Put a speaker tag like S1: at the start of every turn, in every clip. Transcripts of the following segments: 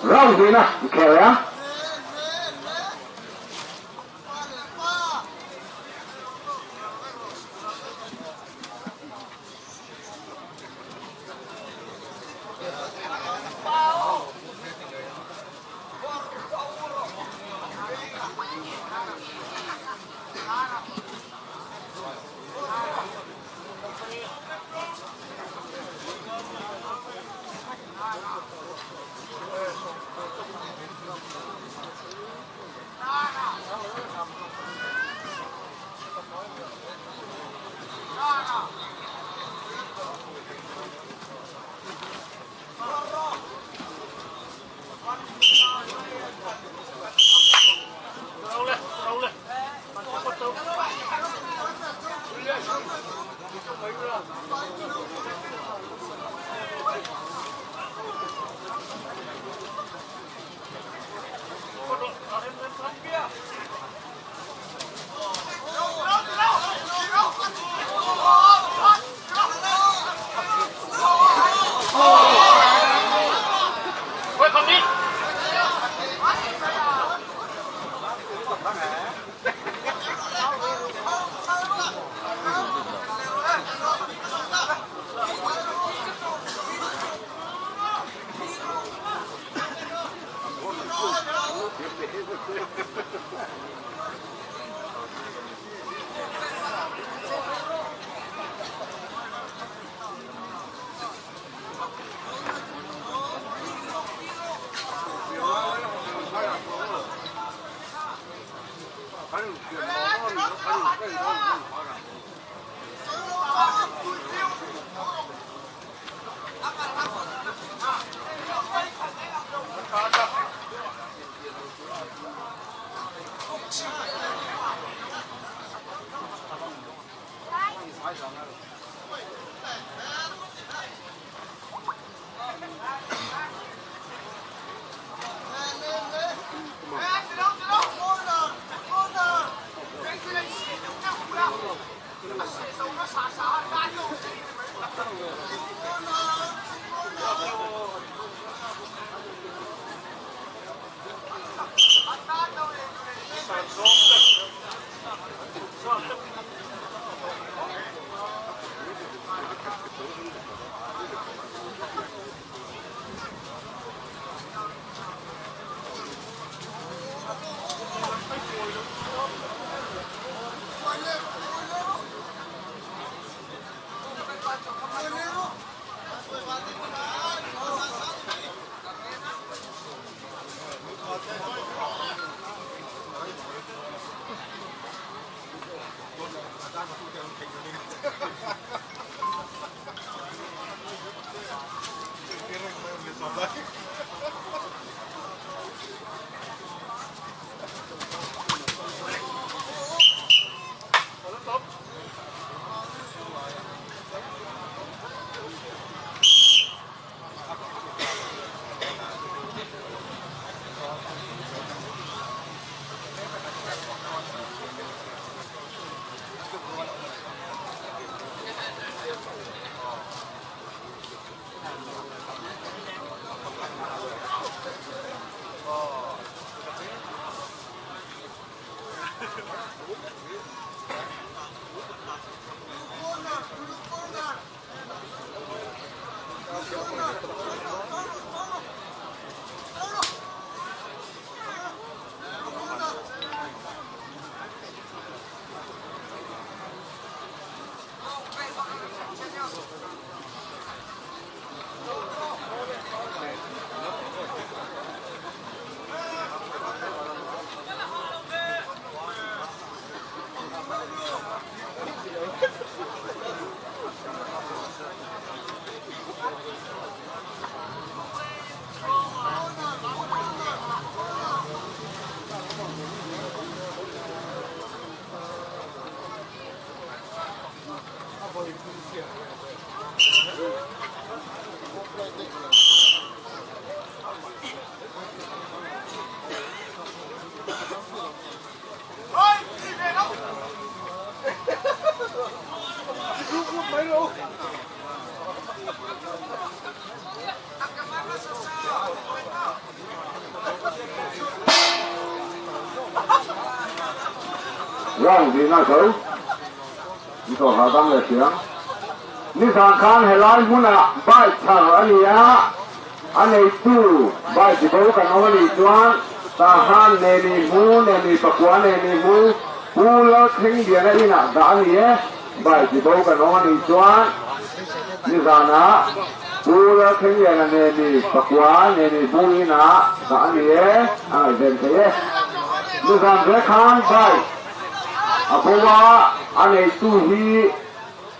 S1: Round hnihna inkhel a. Round hnihna zo ni tawh hah dang leh chiang. Nizan khan helai hmunah bike chhar a ni a, a neitu bike bo kan awm a nih chuan Tahan Nemi Hmu, Nemi Pakua Nemi Hmu, Pu Lalthlengbiana inah dah a ni e. Bike bo kan awm a nih chuan nizanah Pu Lalthlengbiana Nemi Pakua Nemi Hmu inah dah a ni e, a ngaihven thei e. Nizan ve khan bike a bo a, a neitu hi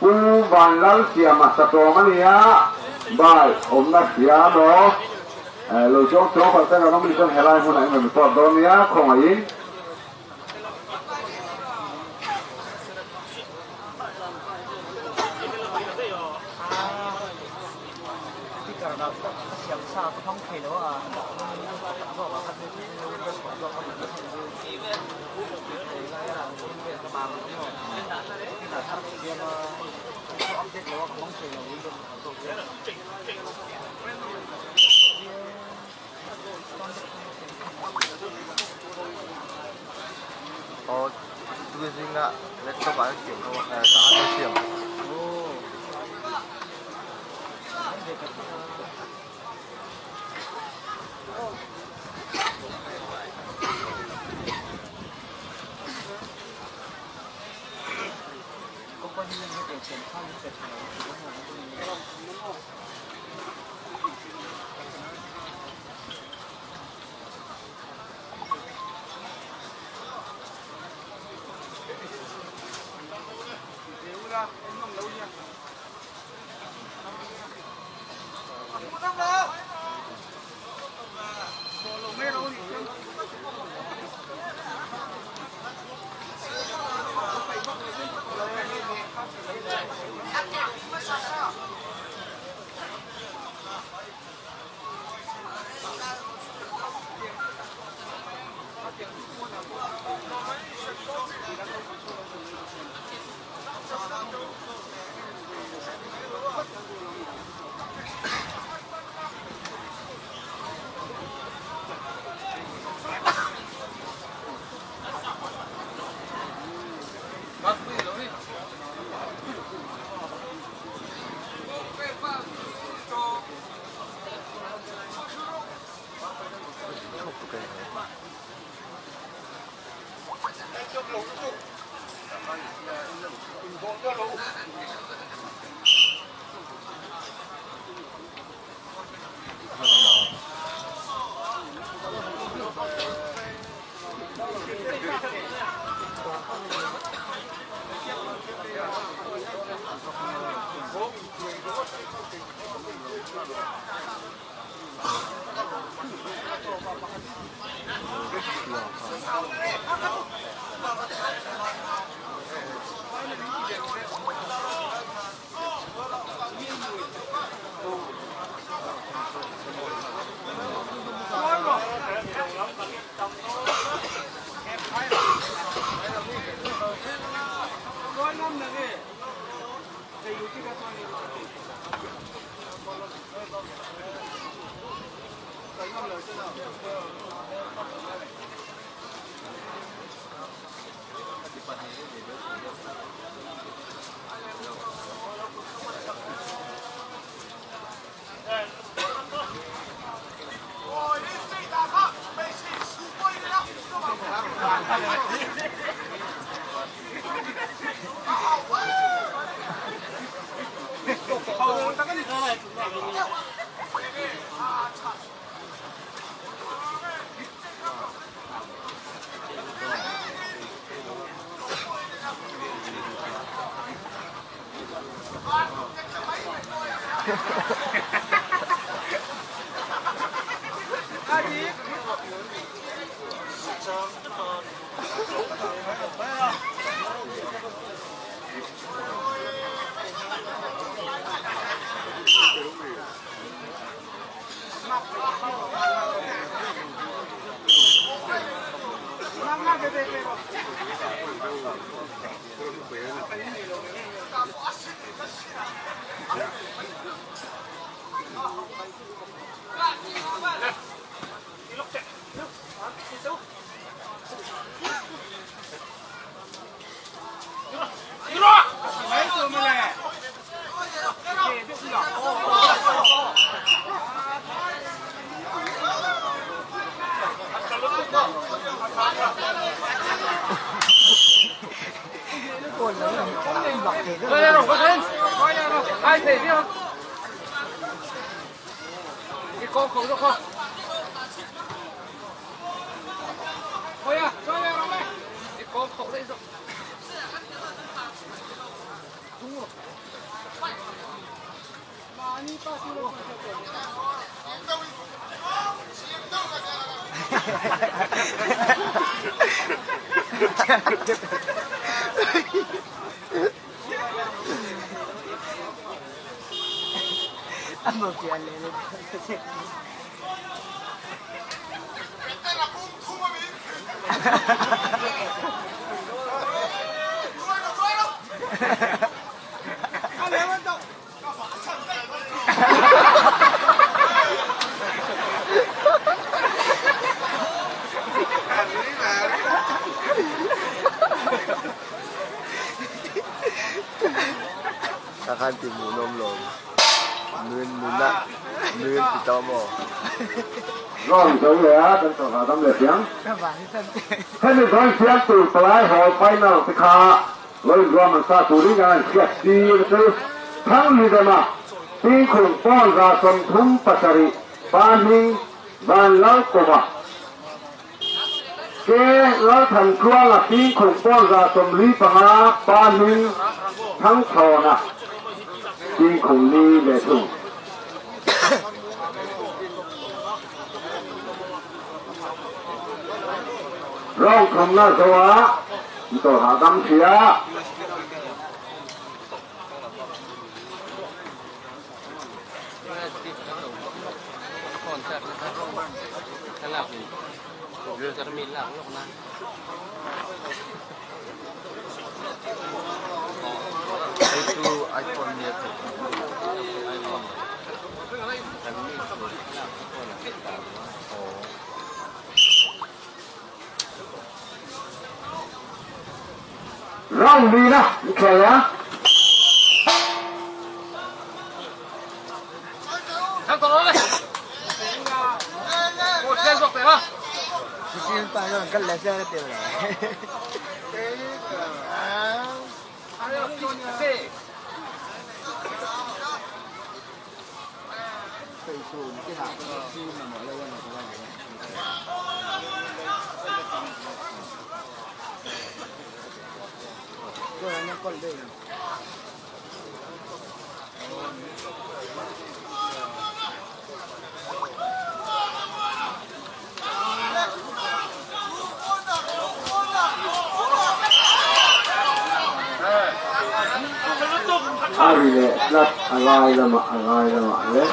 S1: Pu Vanlalsiama Satawm a ni a, bike awmna hria maw? Lo chuang chuang palh te kan awm ni chuan helai hmunah i rawn report dawn nia, khawngaihin.
S2: Aw tui zinga laptop ah an siam ho a eh tah an siam. Ka khan ti hmuh nawm lo. Nun nuna nun ti tawh maw?
S1: Rawn zo leh a, kan chawhah dam leh piang. Hemi zawn siam tur palai hall final te kha lo inruam an sa turin kan han hriat tir chu Thanglidema Tingkhung pawn 37 pa hming Vanlalkawma Ke Lalthantluanga Tingkhung pawn 45 pa hming Thangchhawna Tingkhung ni ve thung. Rawng thawmna zoa mi tawlh hahdam thia.
S2: Hei chu iPhone nia theih iPhone
S1: Round lina an khel a. A ri leh tlat a lai lamah a lai lamah leh.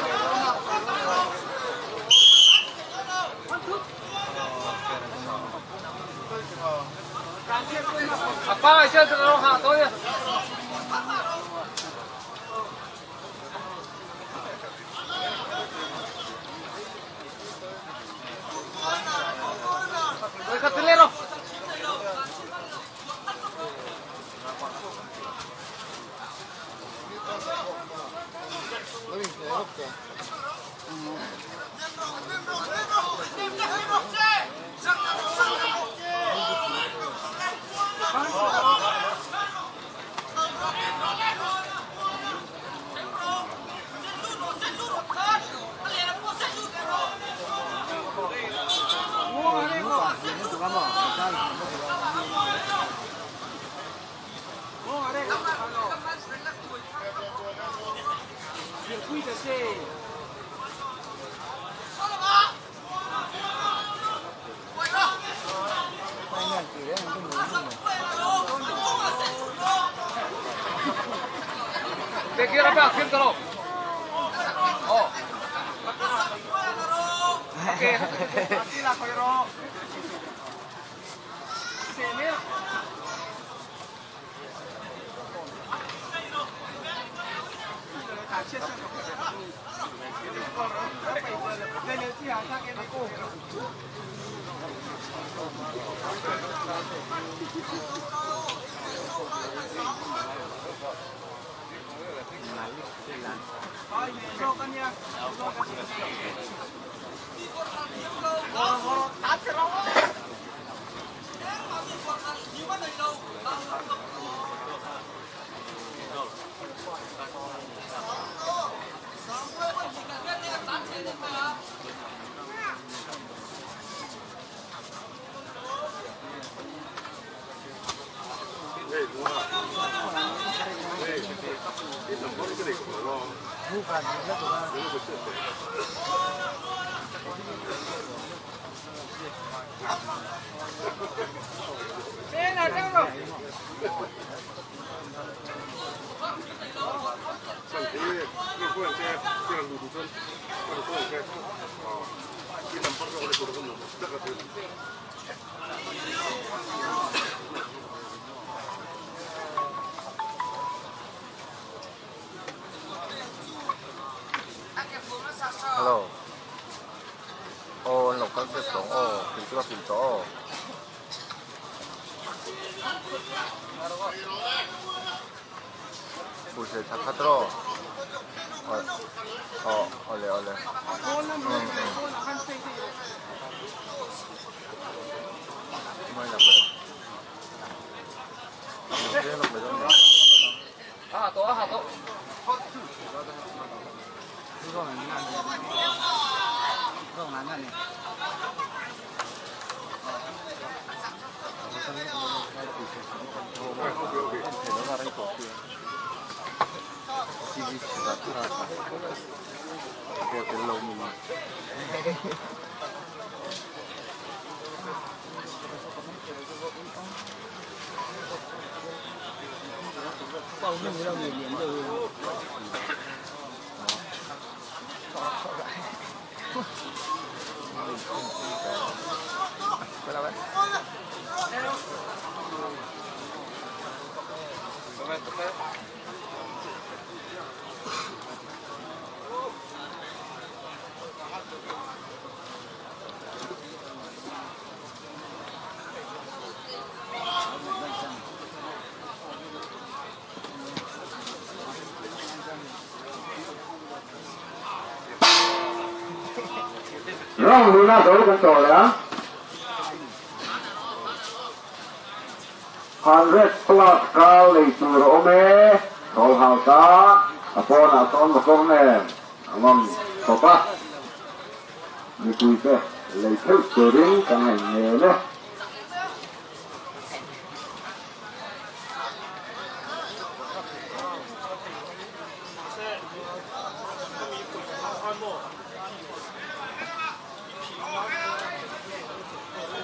S2: Hello. Aw an lo kal tep tawh aw kei chu ka hrilh tawh aw. Pulseh tha khat rawh. Aw awle awle. Mai la ber.
S1: Round luna zo kan tawh leh a. 100 plus kal lei tur a awm e. Thawl hau ta a pawnah sawn motor nen a ngam khawp a. Mipuite lei theuh turin ka ngaih ngel e.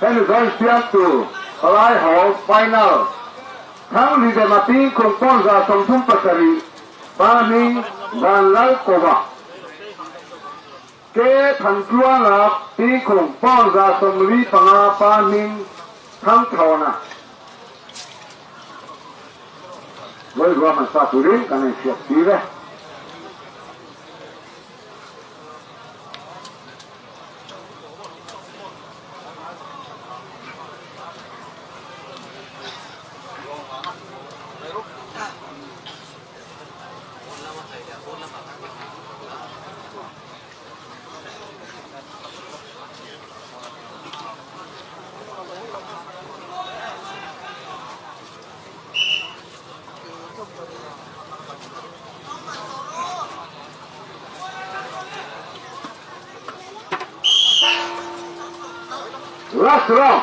S1: Hemi zawn siamtu palai ho final Thang Ridema Pingkhum pawn 37 pa hming Vanlalkova Ke Thantluanga Pingkhum pawn 75 pa hming Thangthawna Vawi ruahman sa turin kan inhriat tir e. Last round.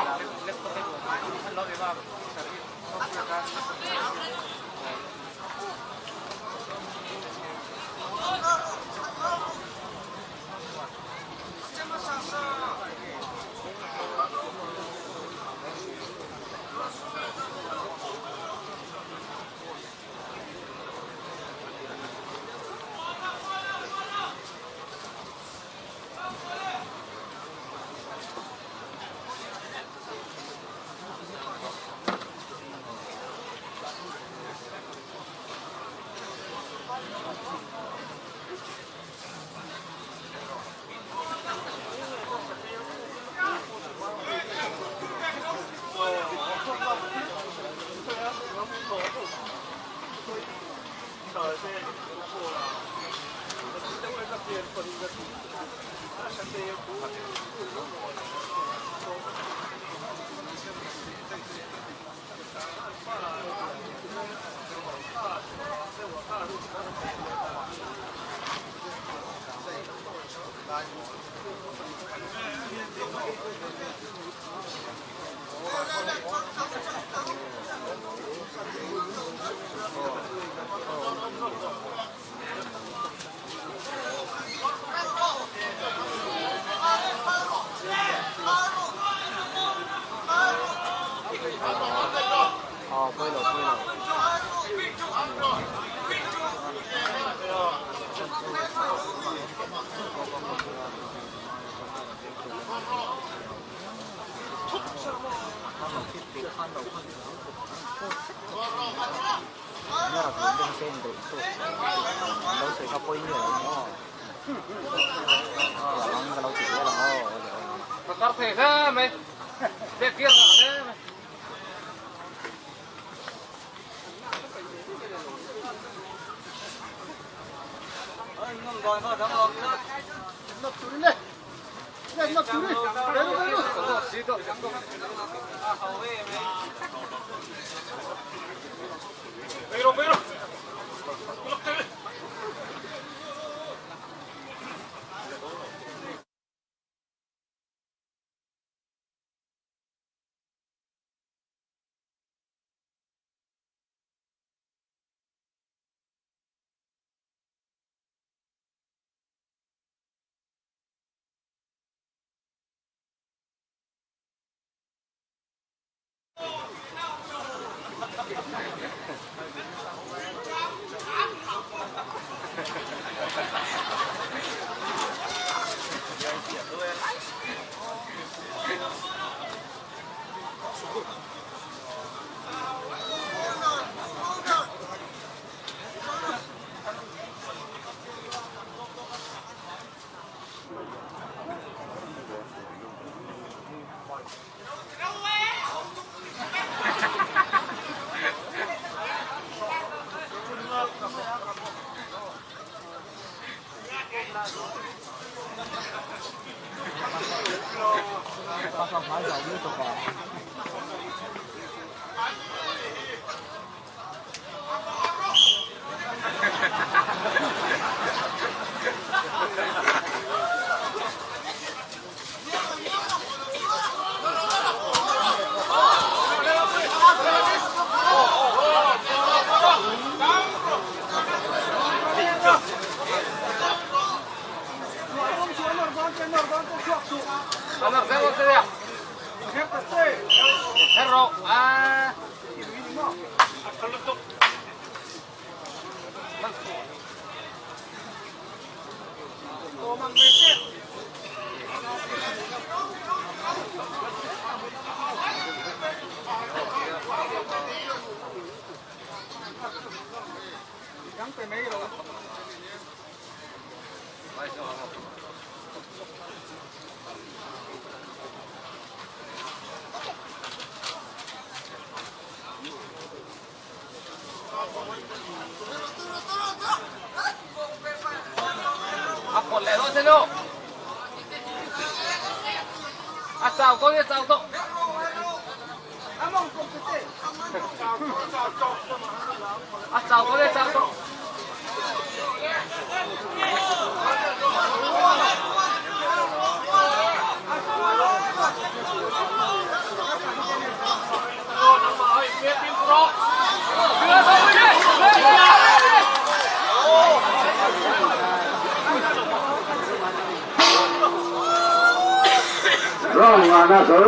S1: Round nga na zo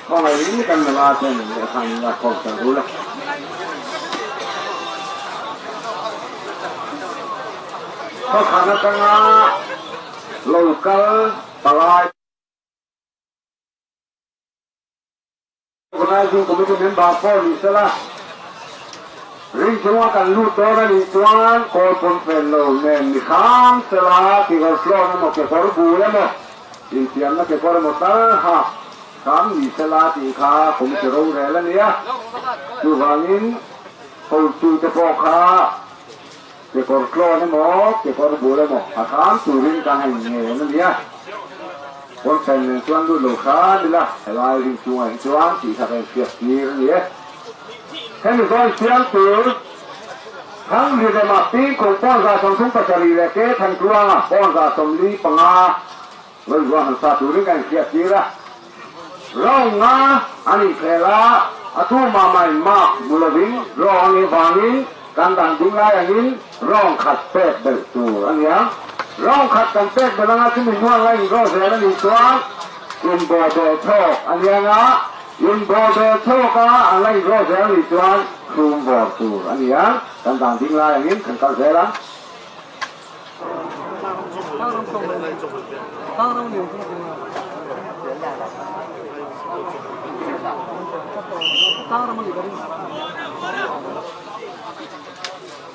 S1: khawngaihin kan nula ten lehkha an la khawm ta rul a. Khawkhan atanga local palai. Organizing Committee member pawh ni sela, ring chunga kan lut dawn a nih chuan kawl pawn fen lo nen ni hram sela, kekawr tlawn emaw kekawr bul emaw infiamna kekawr emaw tal ha hram ni sela tih kha committee rorel a ni a. Chuvangin hotute pawh kha. Kekawr tlawn emaw, kekawr bul emaw a hram turin kan han ngen a nia. Kawngfen nen chuan lut lo hram ila, helai ring chungah hi chuan tih kha ka inhriat tir a ni e. Hemi zawn siam tur Thangri rema Pingkhawng pawnza 37 leh Ke Thantluanga pawnza 45 rawn zuah hmasa turin ka inhriat tir a. Round nga an inkhel a, a tu mah mahin mark hmu lovin draw a nih vangin kan dan ding lai angin round khat pek belh tur a ni ang. Round khat kan pek belh anga chumi hnuan la in-draw zel a nih chuan inbawhbeh chhawk a ni ang a, inbawhbeh chhawk a an la in-draw zel a nih chuan thlum vawr tur a ni ang. Kan dan ding lai angin kan kal zel ang.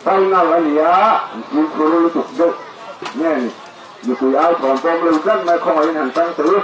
S1: Final a ni a, an fimkhur lutuk deuh nge ni, mipui ai thawm pawm lo tlat mai khawngaihin han tang teh u.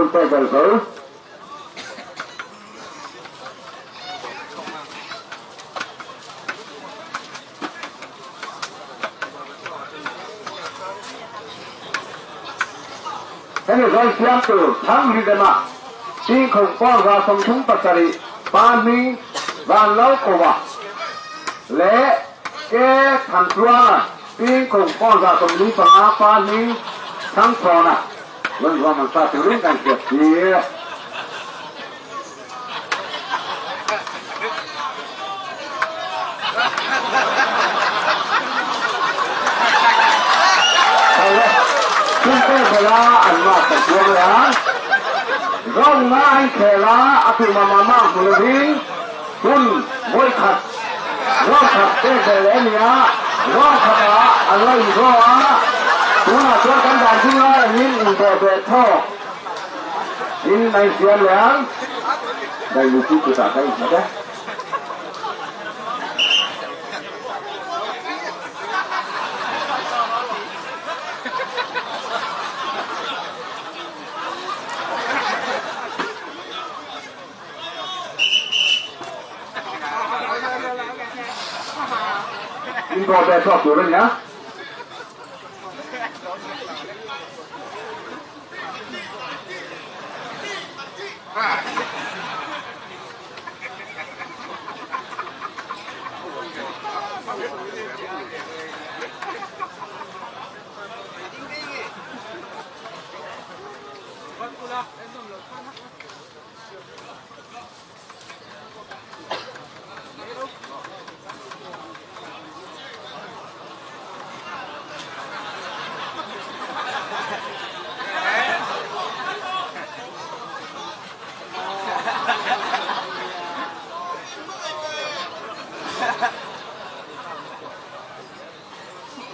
S1: Hun pek ber zo. Hemi zawn siam tur thang hlidema Chingkhawng pawn 37 pa hming Vanlalkova leh Ke Thantluanga Chingkhawng pawn 45 pa hming Thangchhawna rawn ruahman sa turin kan hriat tir. In mai siam leh ang. Dai lu chu kutah ka innghat e. In bawh ve chhuak tur a nia.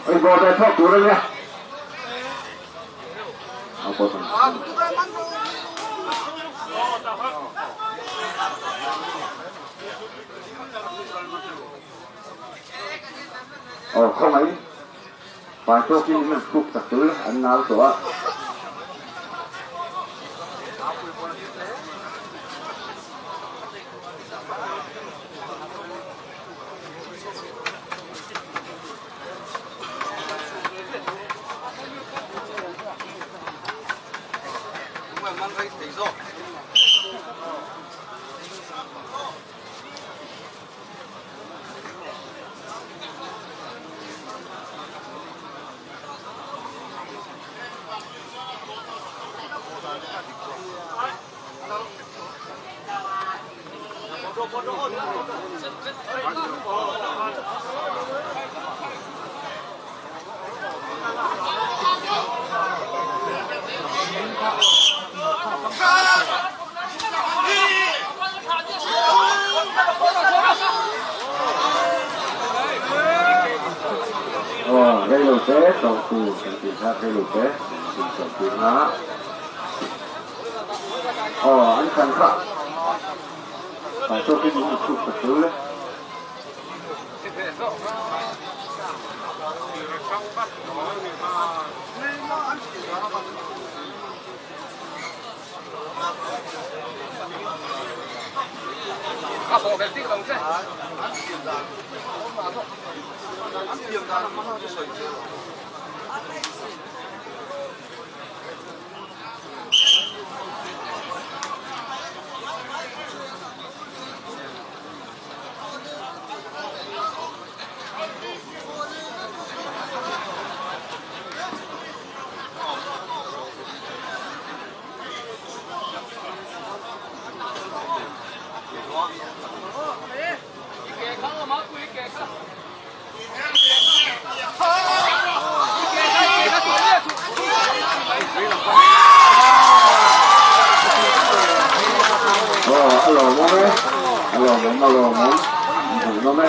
S1: Oi bawh ve thawk tur a nia. Aw khawngaih fai tawkin in an hruk tak tul an nau tawh a. Aw reilo te chawlh tur kan tih kha reilo te in chawlh tir na. Aw an khan kha pai tawkin in chhuk ta tul e. Aw a lawmawm e, a lawmawm a lawmawm, an hmuhnawm e.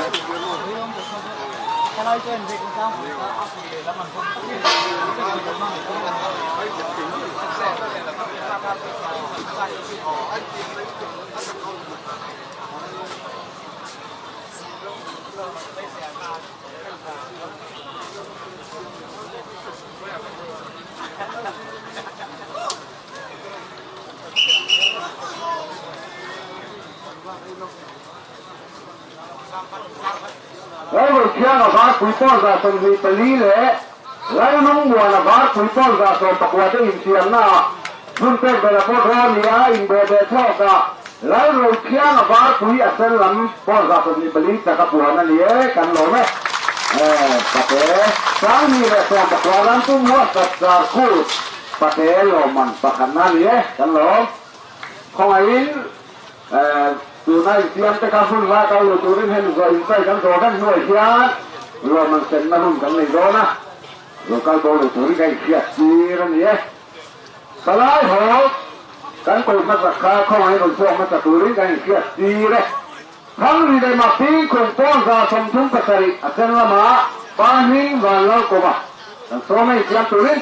S1: Lalruithianga Varpui pawn 24 leh Lalnungmuana Varpui pawn 19 te insiamnaah hmun pek bela pawh dawn ni a, inbawhbeh thlawkah Lalruithianga Varpui a sen lam pawn 24 chak a puan a ni e, kan lawm e. Pate 1019 ram pum huatsak Zarkut Pate lawmman pakhatna a ni e, kan lawm. Khawngaihin tuna insiam te kha hun hla kal lo turin hemi zawh inchai kan zawh vek hnuai hian lawmman senna hun kan nei dawn a, lo kal bo lo turin ka inhriat tir a ni e. Palai haw kan ko hmasak kha khawngaihin rawn chhuak hmasa turin kan inhriat tir e. Thangri leh Maping kum pawn 37 a sen lamah Pa Hming Vanlalkawma kan sawm a insiam turin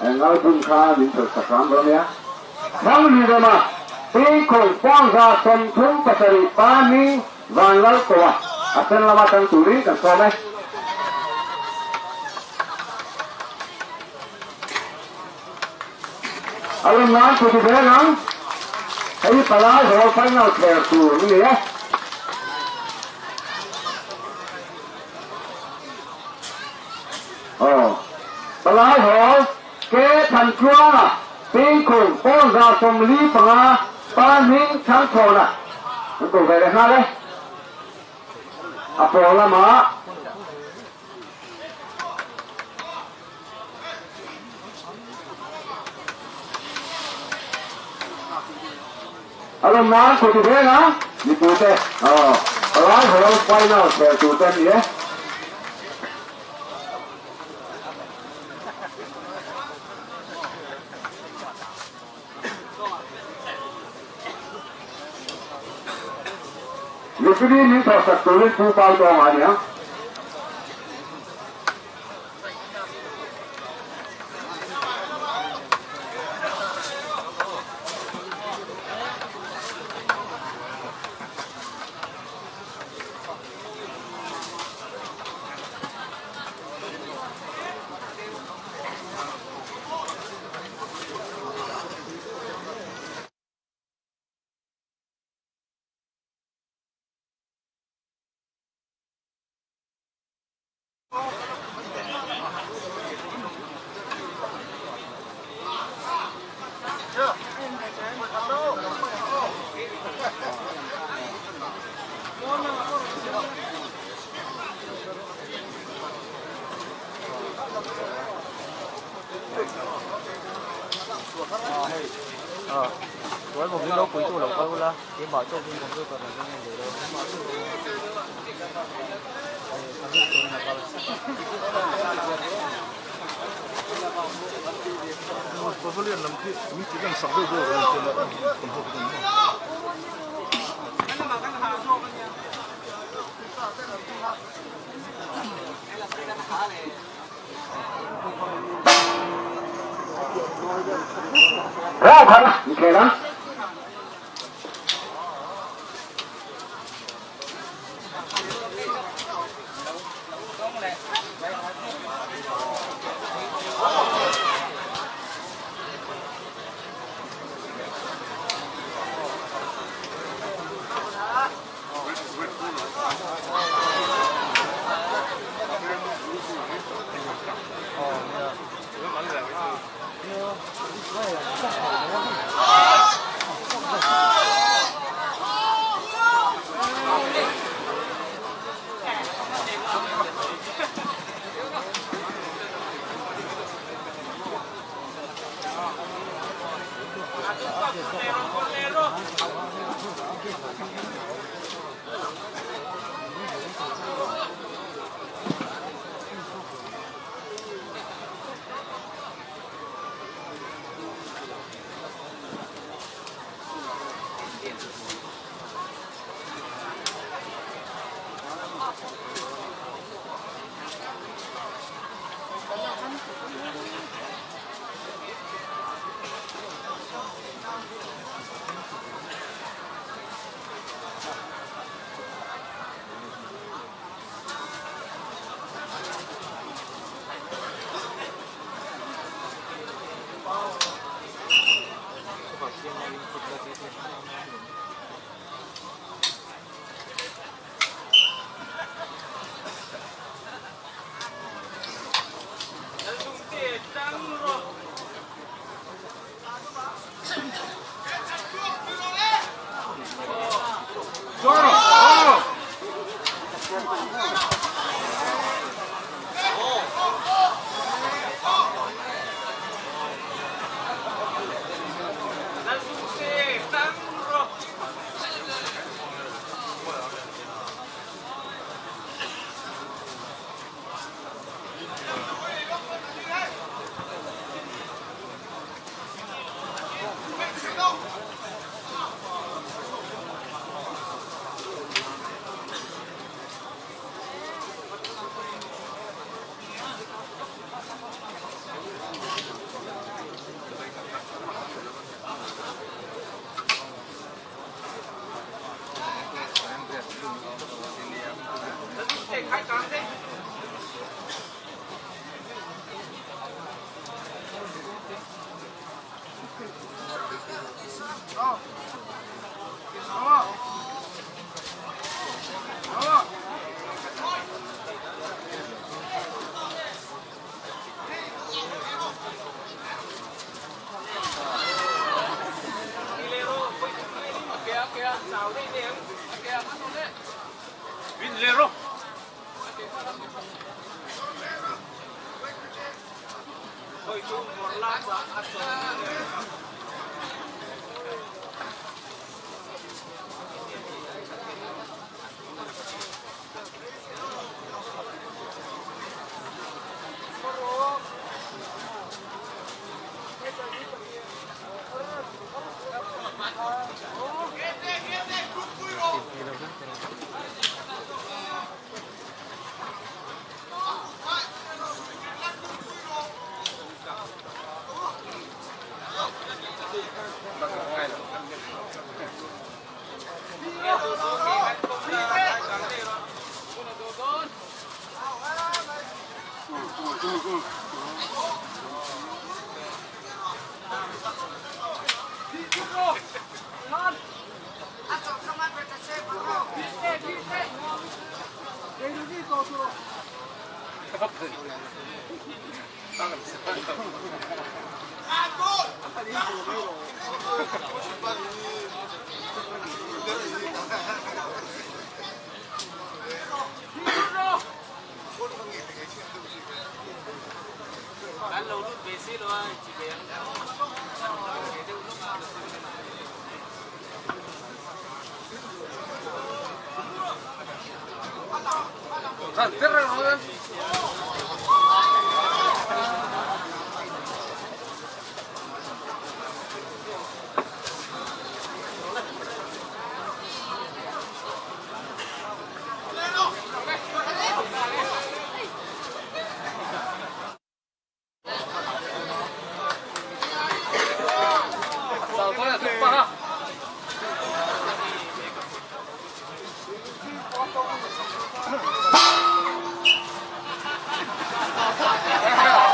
S1: Engal bun kha min phel sak hram dawn nia. Thangri leh Maping kum pawn 37 Pa Hming Vanlalkawma a sen lama tang turin kan sawm e. A rawn ngai thu ti ve ang. Hei hi palai hawl final thler tur a ni e. Aw. Palai hawl ke than tluanga Pingkhum pawn 45 pa hming Thangchhawna an ko ve leh nghal e. A pawl lamah. A rawn nan khaw ti veng a, mipute aw palai hawl final khel tur te an ni e. Referee min thawhsak turin Pu Pau Tawng a ni a. Rau khan inkhel a.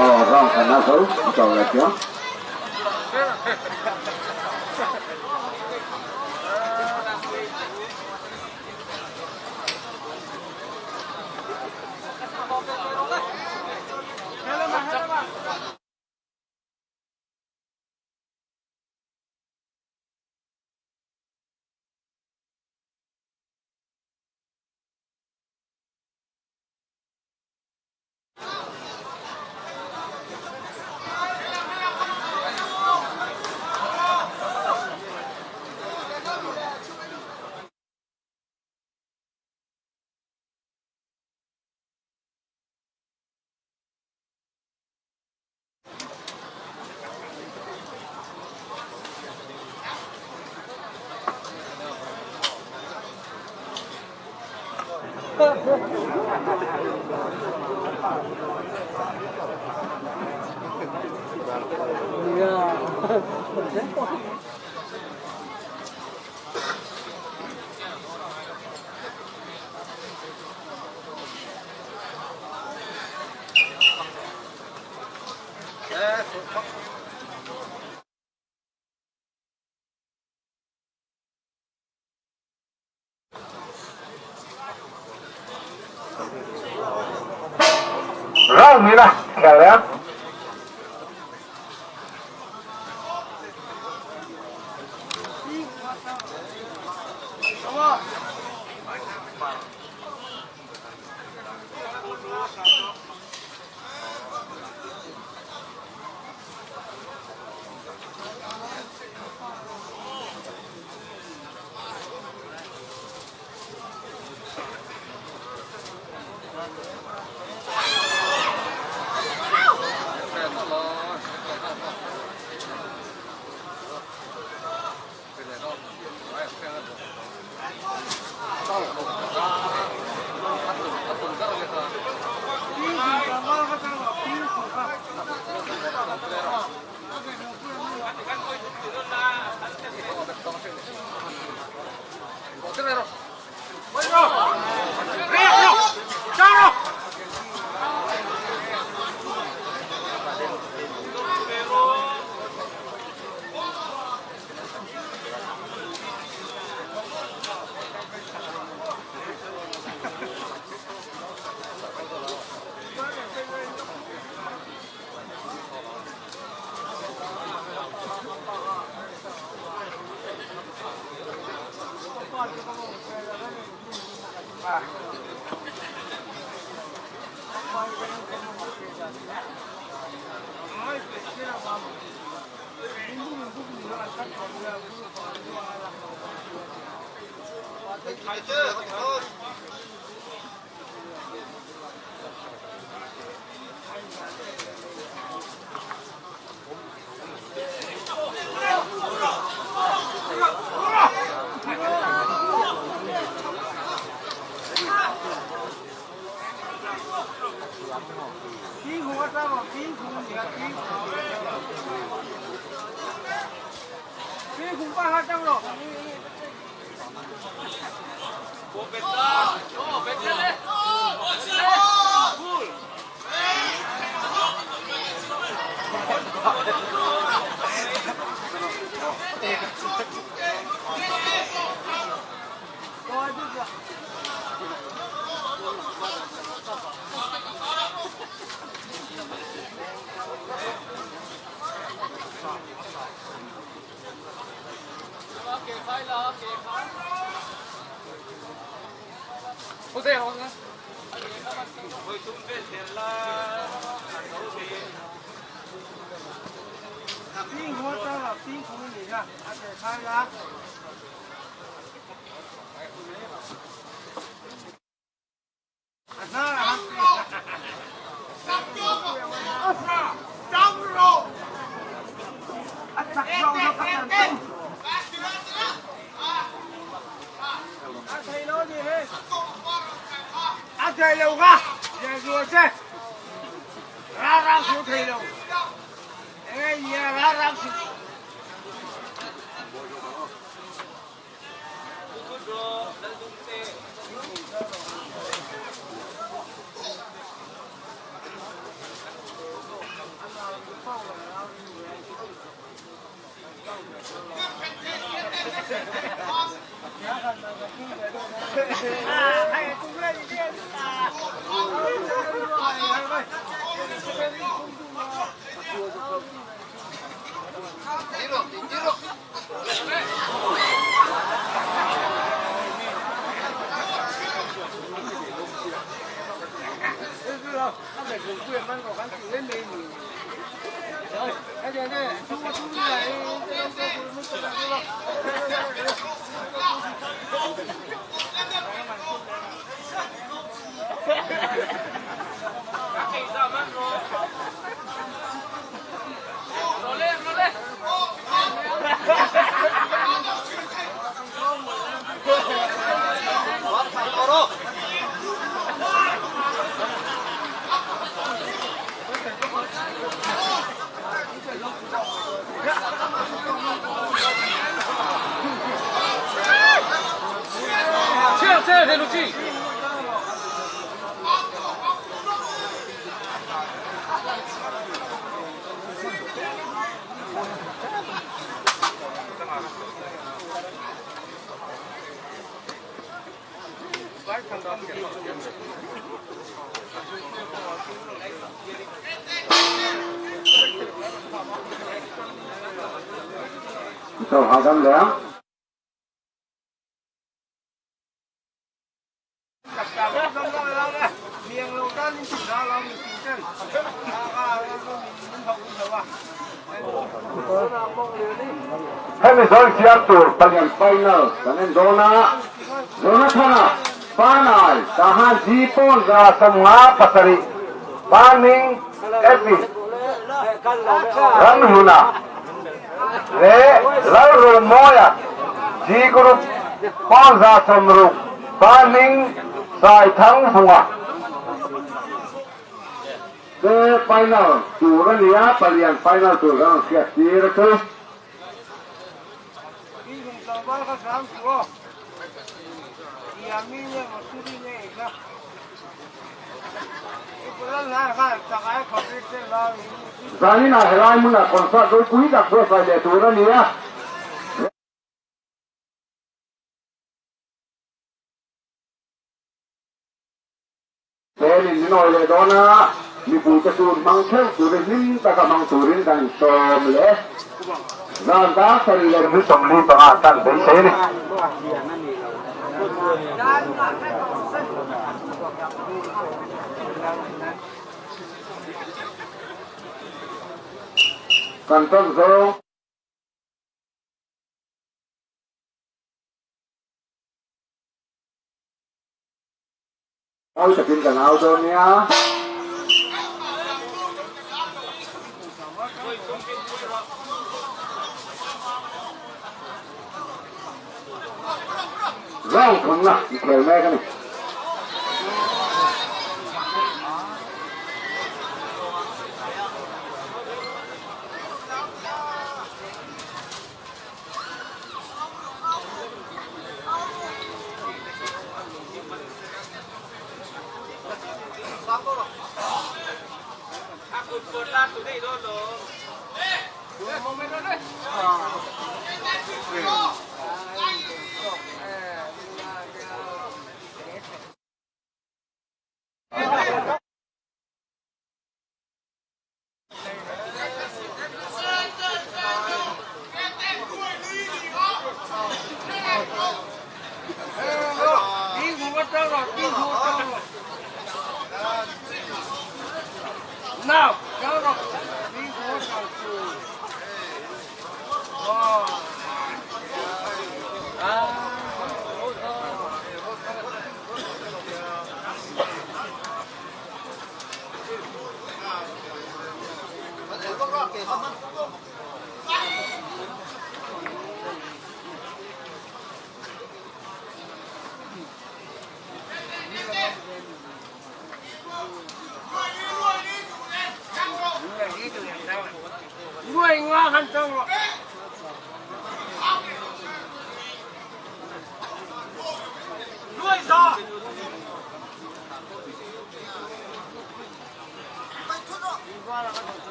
S1: Aw round khatna zo a cho leh chiang. hnihna khel leh a. Chaw hahdam leh ang. Hemi zawi siam tur palian final kan en dawn a, Jonathana Panai Tahan G pawn 57 Paning Epi Ramhluna leh Lalrummawia G Group pawn 60 Paning Saithangvunga te final tur a ni a, palian final tur kan rawn hriat tir a chu. Zaninah helai hmunah concert ropui tak buatsaih leh tur a ni a. Tlem in min awi leh dawn a, mipuite chu hmang theuh turin hlim taka hmang turin kan insawm leh e. Zan dar sarih leh ni 45 tan beisei a ni. Kan tawn zawng. Mawi takin kan au dawn nia. Round thumna inkhel mek a ni.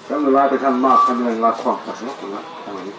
S1: Kan nula te khan mark kha min an lak khawm tak lawk lawk a ni.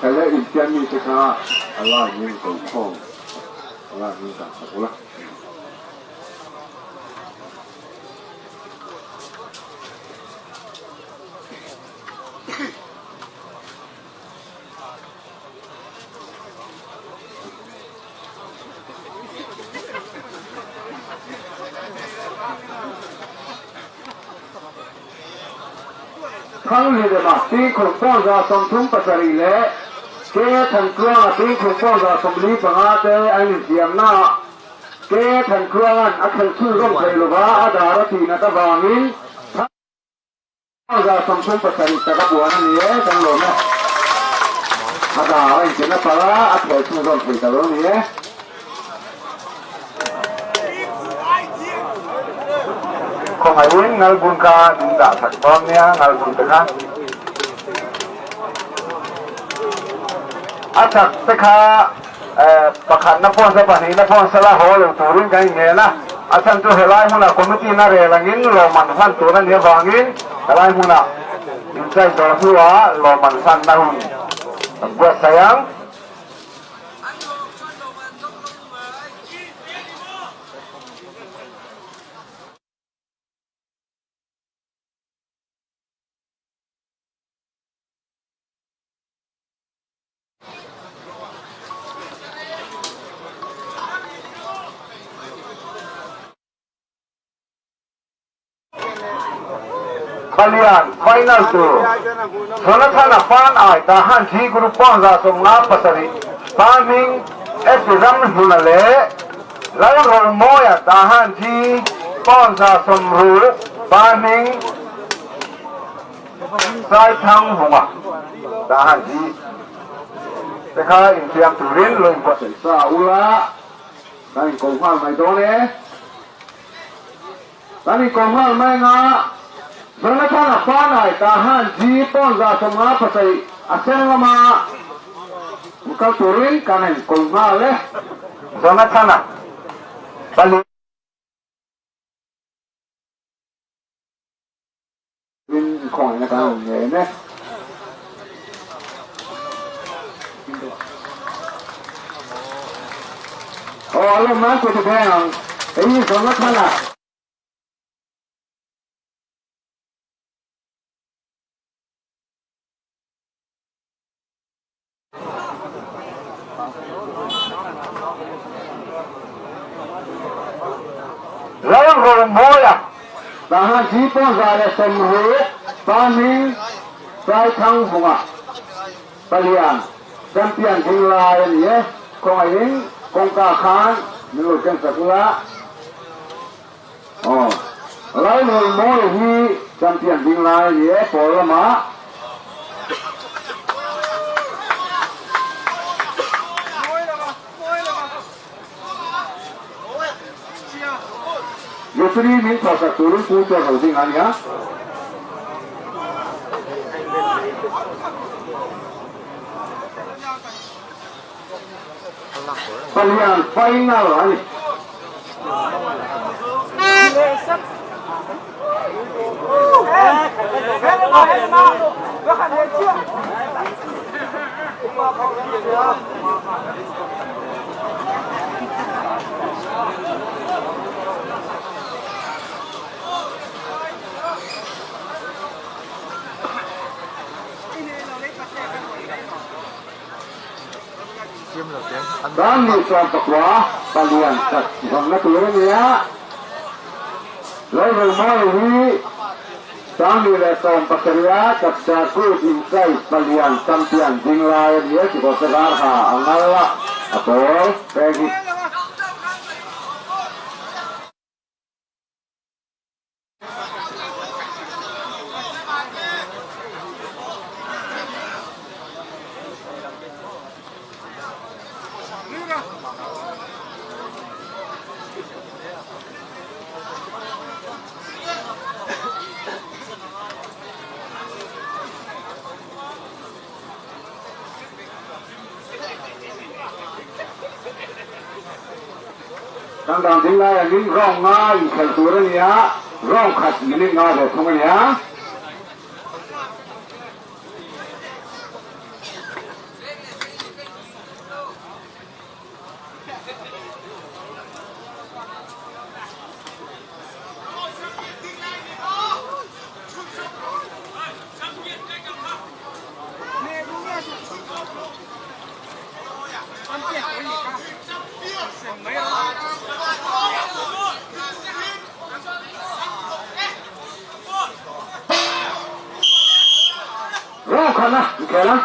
S1: Hele infiam mite kha a line in ko khawm a line in dah sak ula. Thanghlirema Tingkhum 37 leh Ke Thantluanga Tingkhum 45 te an infiamnaah Ke Thantluanga'n a khelh chhunzawm thei lova a dar a tihnat avangin 37 taka buan a ni e, kan lawm e. A dar a inchen a pal a, a thel chhunzawm thei ta lo a ni e. Khawngaihin ngalbun kha min dah sak dawn nia, ngalbun te kha. A chak te kha pakhatna phone sa pahnihna phone sala haw lo turin kan inngen a, a chhan chu helai hmunah committee na rel angin lawmman hlan tur a nih avangin helai hmunah inchai zawh hnuah lawmman hlanna hun kan buatsaih ang. Palian final tur Jonathan-a fan ai ta han G Group pawn 57 pa hming S Ramhluna leh Lalromawia ta han G pawn 60 pa hming Saithang Vunga dah han hi te kha infiam turin lo inbuatsaih sa ula, kan inko nghal mai dawn e. Kan inko nghal mai anga Jonathan-a Fanai tah han G pawn 57 a sen lama kal turin kan inko nghal e. Jonathan-a pali. In khawngaihna kan rawn ngen e. Aw a lawm nan kut i beng ang. Hei hi Jonathan-a. Lalromawia Tahan Ji pawn 160 pa hming Saithangvunga Palian champion ding lai a ni e. Khawngaihin kawngka khan min lo ken sak ula. Aw, Lalromawia hi champion ding lai a ni e pawl lamah. Referee min chhuahsak turin Pu chuan lo ding a nia. Palian final a ni. Tan ni 14 palian khat vangna tur a ni a, Lalromawi hi 2017 a Chapchar Kut inchai palian champion ding lai a ni a, chukawh se var ha a ngal a, a pawl peng hi. Kan dan ding lai angin rawng nga inkhelh tur a ni a, rawng khat minute nga ve thung a ni a. Rawng khat a inkhel a.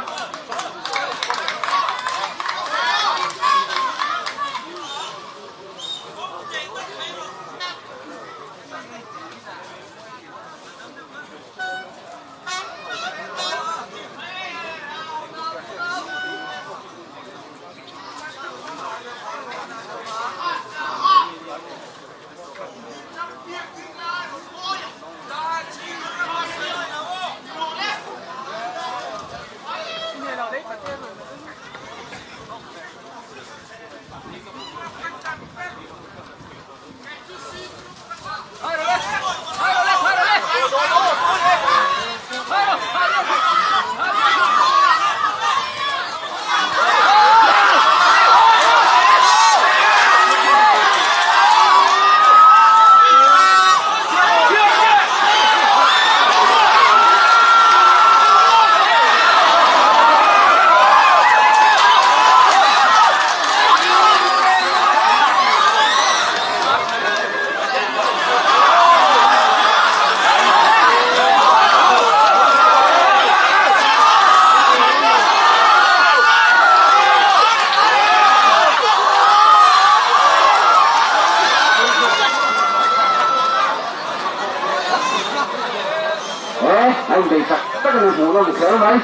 S1: A inbei tak tak a ni hmuh nawm kher mai.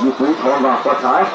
S1: Mipui thawm vang pawh a tha e.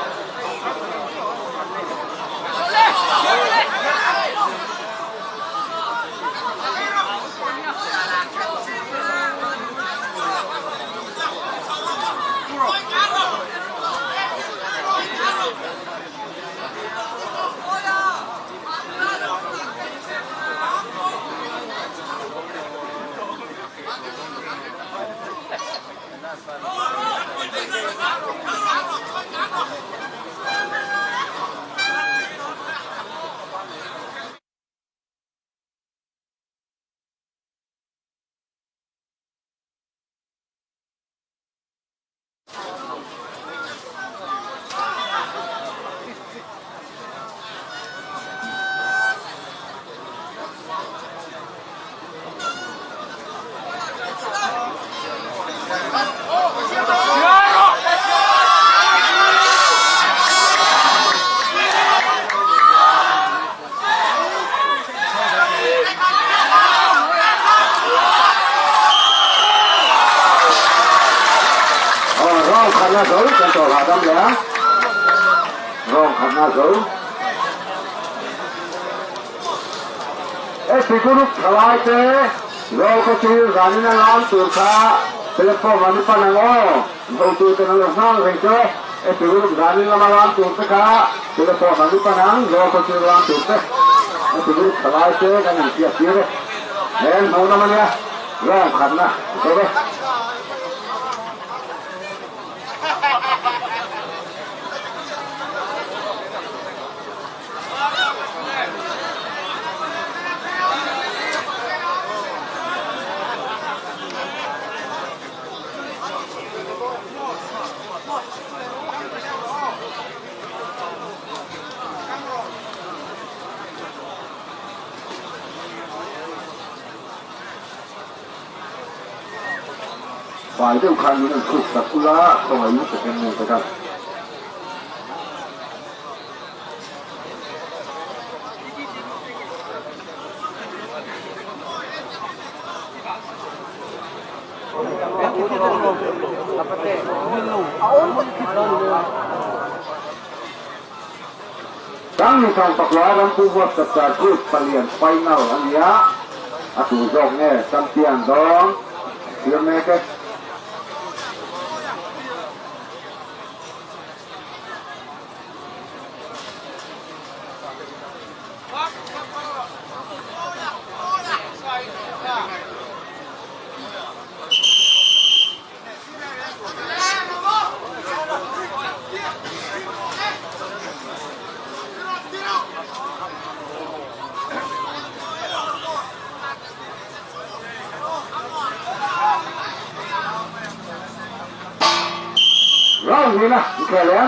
S1: Rawng khatna zo kan tawh hahdam leh a, rawng khatna zo. Heti group thalai te zo khaw thil zanin a lam tur kha platform an i pan ang aw, hotu ten an lo nghal reng che. Heti group zanin lama lam tur te kha platform an i pan ang, zo khaw thil lam tur te. Heti group thalai te kan inhriat tir e. He hmuhnawm a nia, rawng khatna zo e. Fai deuh khan min an khuk tak ula khawngaih second nge ka dah. Tangni Sangpakla Rampu Buatsaih Group palian final a ni a, a tu zawk nge champion dawn thlir mek e. Round hi na inkhel leh a.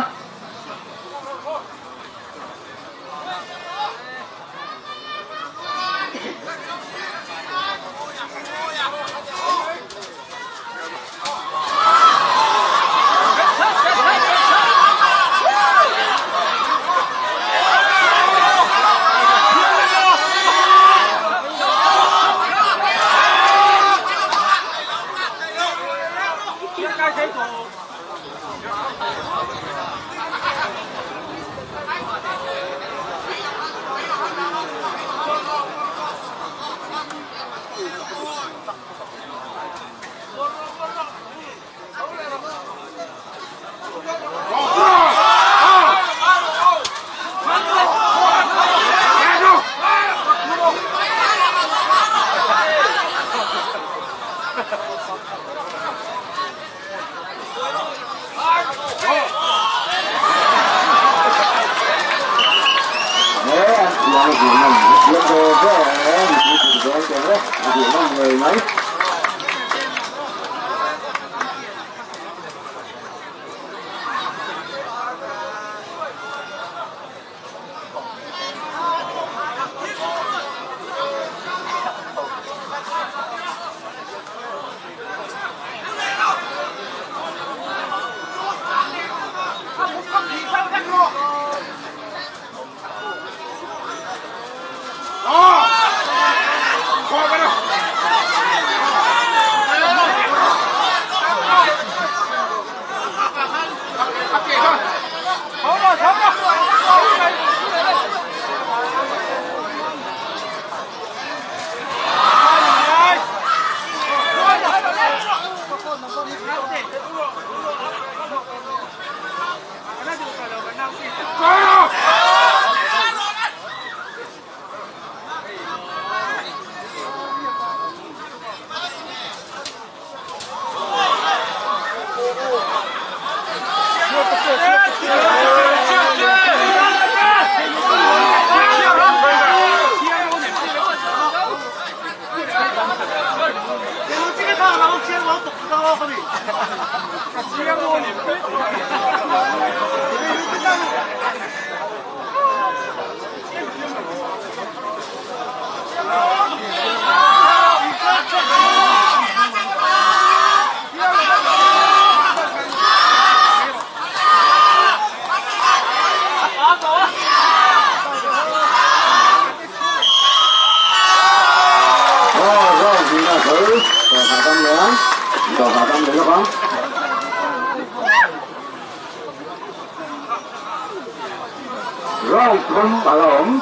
S1: Round thum a la awm.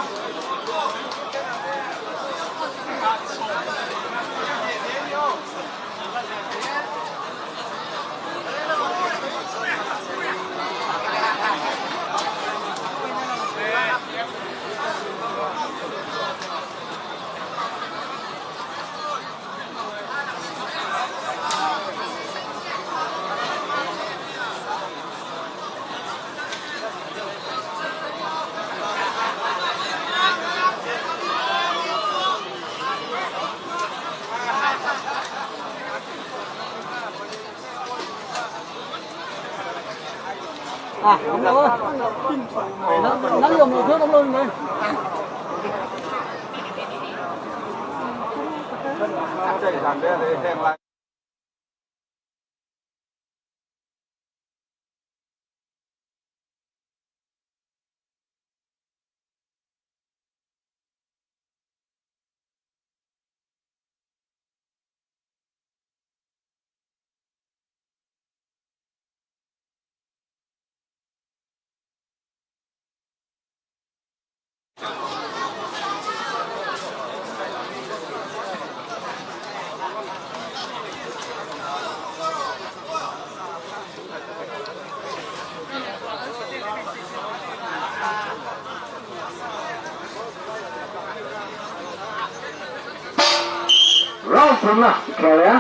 S1: Round thumna khel a.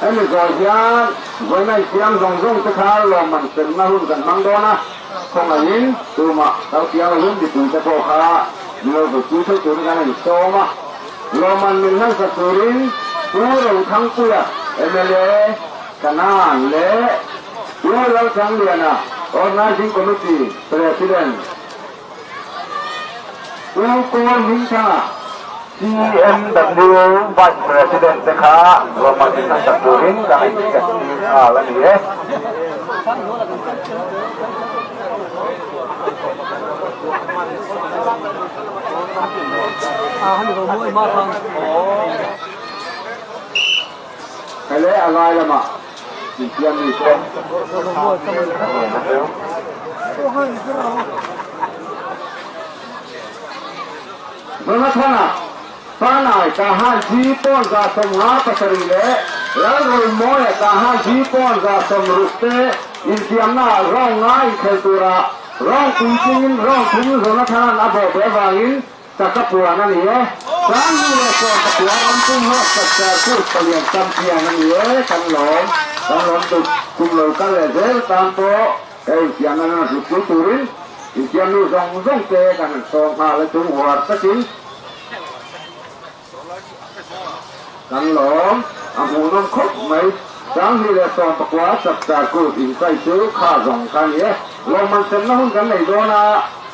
S1: Hemi zawh hian vawiin a insiam zawng zawng te kha lawmman semna hun kan hmang dawn a, khawngaihin tumah kal piang lovin mipui te pawh kha min lo hmuhpui theuh turin kan insawm a, lawmman min hlansak turin Pu Rothangpuia mla Kanan leh Pu Lalthangliana Organising Committee President Pu Kawl Hmingthanga CMW Vice President te kha lawmman min hlansak turin kan inhriattir nghal a ni e. Hei leh a lai lamah. infiam mi te Jonathana Fanai Tahan Ji pawn 57 leh Lalrawimawia Tahan Ji pawn 60 te infiamnaah round nga inkhel tura round puitlingin round thum Jonathana'n a bawh ve avangin Chaka puan a ni e. Sangnu leh Sawmpa khua rampum hlawk chapchar kut palian champion a ni e. Kan lawm, kan lawm tuk. Kum lo kal leh zel tan pawh he infiamna nan hrut pui turin infiamnu zawng zawng te kan han sawm nghal a chung huar takin kan lawm. A hmuhnawm khawp mai. Sangnu leh Sawmpa khua chapchar kut inchai chu kha zawng kha a ni e. Lawmman semna hun kan nei dawn a.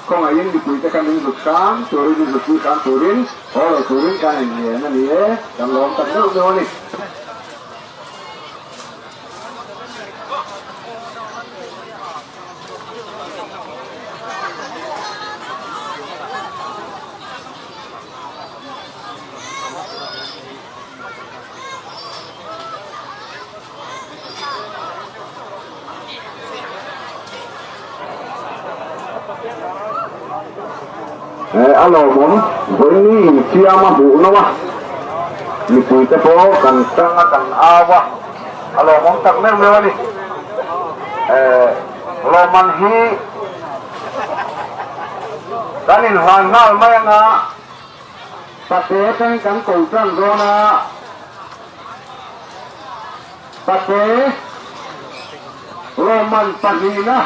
S1: Khawngaihin mipuite kha min zut hram turin, min zutpui hram turin, haw lo turin kan inngen a ni e, kan lawm tak deuh deuh a ni. A lawmawm vawiin infiam a hmuh nawm a, mipuite pawh kan tang a kan au a, a lawmawm tak meuh meuh a ni. Lawmman hi kan inhlan nghal mai anga pate atangin kan ko tan dawn a. Pate Roman pahnihna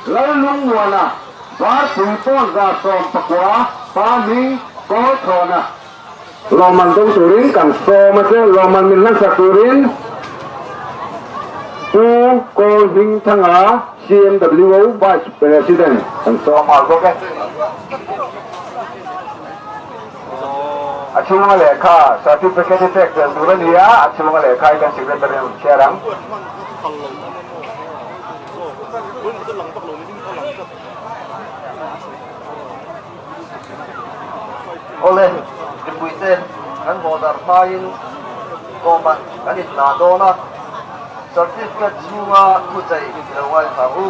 S1: Lallungmuana Varpui pawn 19 pa hming Kawlthawna. Roman dawng turin kan sawm a che, Roman min hlansak turin Pu Kawlhmingthanga CMWO Vice President kan sawm nghal bawk e. A chhunga lehkha certificate hi pek tel tur a ni a, a chhunga lehkha hi kan secretary an rawn chhiar ang.
S2: Awle, mipuite kan haw darh hmain lawmman kan inhna dawn a, certificate chhunga thuchei i lo ngaithla ang u.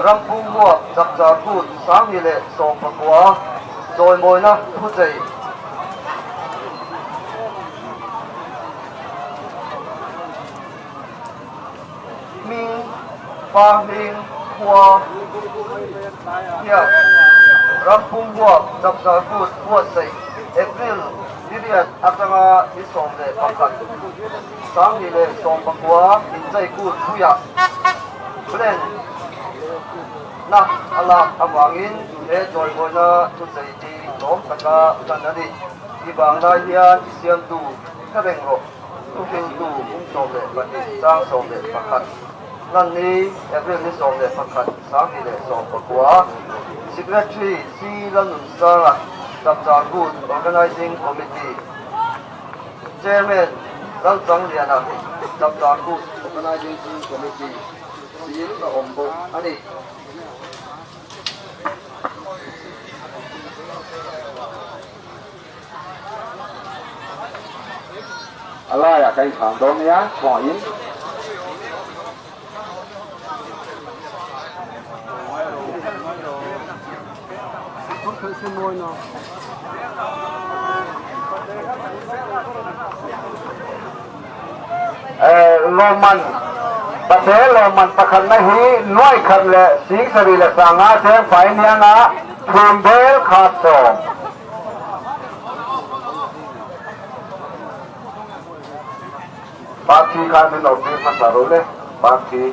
S2: Rampum huap chapchar kut 2019 chawimawina thuchei. Hming, Pa Hming khua hian Rampum huap chapchar kut buatsaih April ni riat atanga ni 11, 2019 inchei kut puiah Plan na a lak avangin he chawimawina thuchei hi lawm taka hlan a ni. I vang lai hian i siamtu hre reng rawh, thuhriltu kum 12 chang 11 hlan ni April ni 11, 2019 Secretary C Lalnunsanga Chapchar Kut Organising Committee Chairman Lalchangliana Chapchar Kut Organising Committee tiin a awm bawk a ni.
S1: A laiah ka inchhang dawn nia, khawngaih in. Lawmman pate lawmman pakhatna hi nuai khat leh 7500 cheng fai nianga thum bel khat sawm. Parthi khan min lo tir hmasa rawh le, Parthi.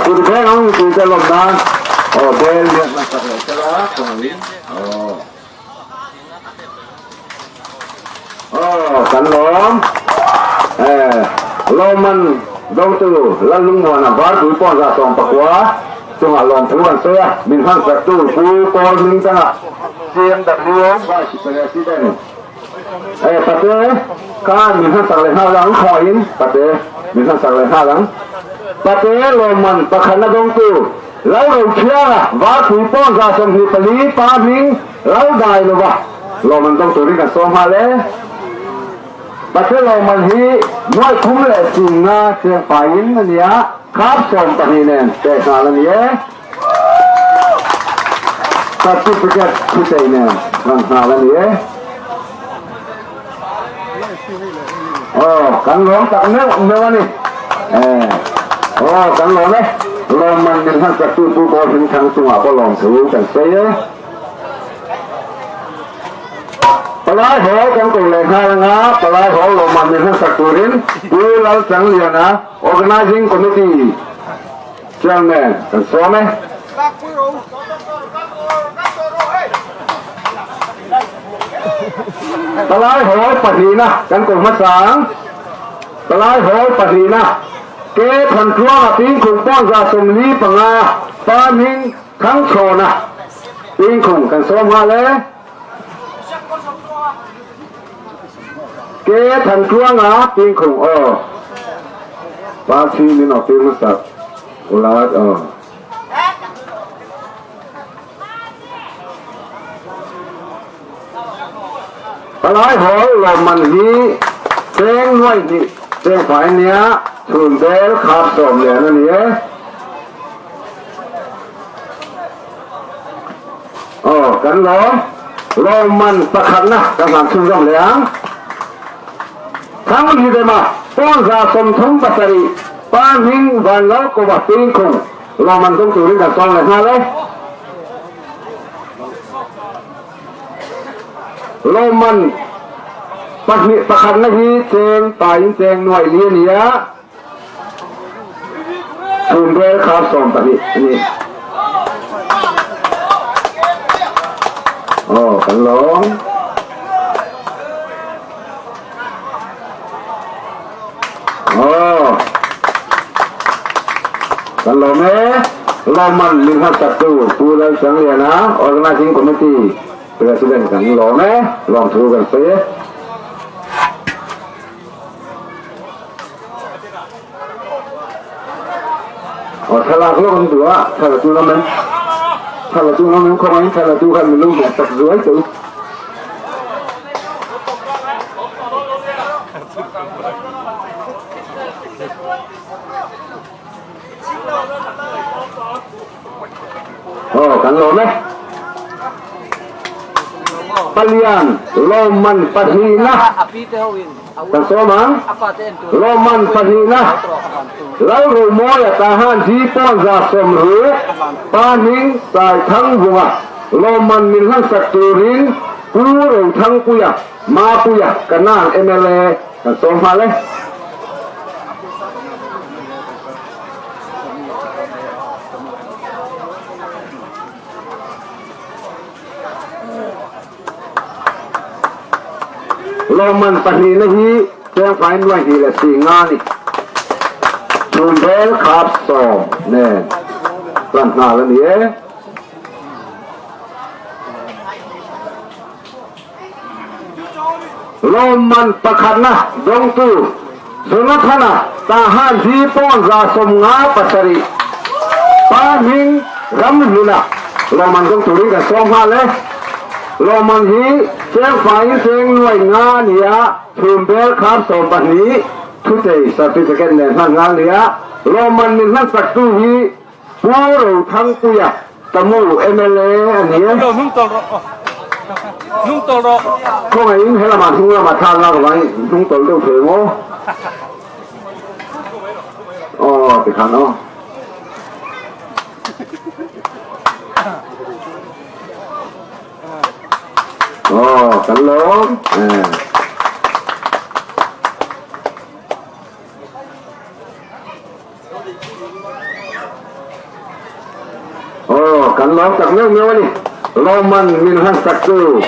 S1: Kut veng ang tih te lawm nan aw bel lian hmasak leh sela khawngaih in aw aw kan lawm lawmman dawngtu Lallungmuana Varpui pawn 19 chungah lawmthu kan sawi a min hmansaktu Pu Kawl Hmingthanga CMWO Vice President Eh pate khan min hmansak leh nghal ang khawngaih in pate min hmansak leh nghal ang. Pate lawmman pakhatna dawngtu Lalrothianga Varpui pawn 24 pa hming lo dai lova lawmman dawng turin kan sawm nghal e. Pate lawmman hi nuaih thum leh singa cheng faiin a ni a, khap 12 nen pek nghal a ni e. Certificate thutei nen hman nghal a ni e. Aw, kan lawm tak meuh meuh a ni. Eh, aw, kan lawm e. Lawmman min hman sak tu Pu Kawl Hmingthang chungah pawh lawm thu kan sawi e. Palai haw kan ko leh nghal anga palai haw lawmman min hman sak turin Pu Lalchangliana Organizing Committee Chairman kan sawm e. Palai hawl pahnihna kan ko hmasang. Palai hawl pahnihna ke Thantluanga Pingkhung pawn 45 pa hming Thangchhawna Pingkhung kan sawm nghal e. Ke Thantluanga Pingkhung aw. Pa chi min awh tir hmasak ula aw. Palai hawl lawmman hi cheng nuaih hnih cheng fai nia chhun bel khap sawm lian a ni e. Aw kan lawm lawmman pakhatna kan hlan chhunzawm leh ang. Thang Hidema pawn 37 pa hming Vanlalkova Pingkhung Lawmman tum turin kan sawm leh nghal e. Lawmman pahnih pakhatna hi cheng pain cheng nuai li a ni a, chhun rel khar 12 a ni. Aw, kan lawm. Aw. Kan lawm e. Lawmman min hmasak tu Pu Lalsangliana Organizing Committee President kan lawm e. Lawmthu kan sawi e. Aw thlalak lawk an duh a, thla tu lam em? Thla tu lam em khawngaiin thla tu khan min lo hmuh tak zuai teh u. Aw kan lawm e. Palian lawmman pahnihna kan sawm ang. Lawmman pahnihna Lalromawia Tahan Ji pawn 60 pa hming Saithangvunga lawmman min hmansak turin Pu Rothangpuia Mapuia Kanan mla kan sawm nghal e. Lawmman pahnihna hi Chengfai nuai hnih leh si nga ni. Chhun bel khap sawm nen plan nghal a ni e. Lawmman pakhatna dawngtu Jonathana Tahan hi pawn 57 pa hming Ramhluna lawmman dawng turin kan sawm nghal e. Lawmman hi cheng faiin cheng nuai nga a ni a, chhum bel khar 12 thutei certificate nen hman nghal a ni a. Lawmman min hmansaktu hi Pu Rothangpuia Tamu mla a ni e. Khawngaihin he lamah hnung lamah thla lak vangin hnung tawlh deuh thei maw? Aw tikhan aw. Aw kan lawm. Eh. Aw, kan lawm tak meuh meuh a ni. Lawmman min han sak chu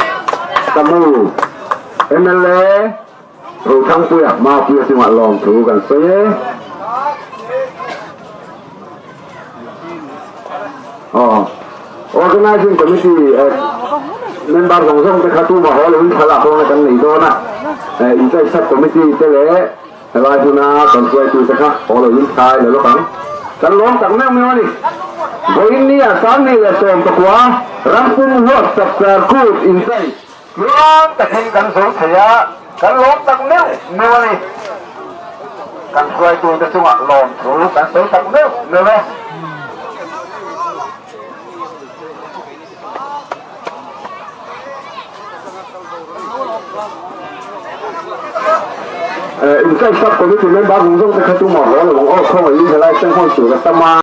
S1: ka mu mla Rothangpuia Mapuia chungah lawm thu kan sawi e. Aw, Organizing Committee member zawng zawng te kha tumah haw loin thlalak hawnna kan nei dawn a, Inchai Sub Committee te leh. Helai hmuna kan hruaitute kha haw lo in thlai la lawk ang. Kan lawm tak meuh meuh a ni. Vawiin ni ah 2019 rampum huap chapchar kut inchei tluang takin kan zo thei a, kan lawm tak meuh meuh a ni. Kan hruaitute chungah lawmthu kan sawi tak meuh meuh e. Inchei sub committee member zawng zawng te kha tumah haw lo ang aw, khawngaih in helai seng hawn tur a tam a.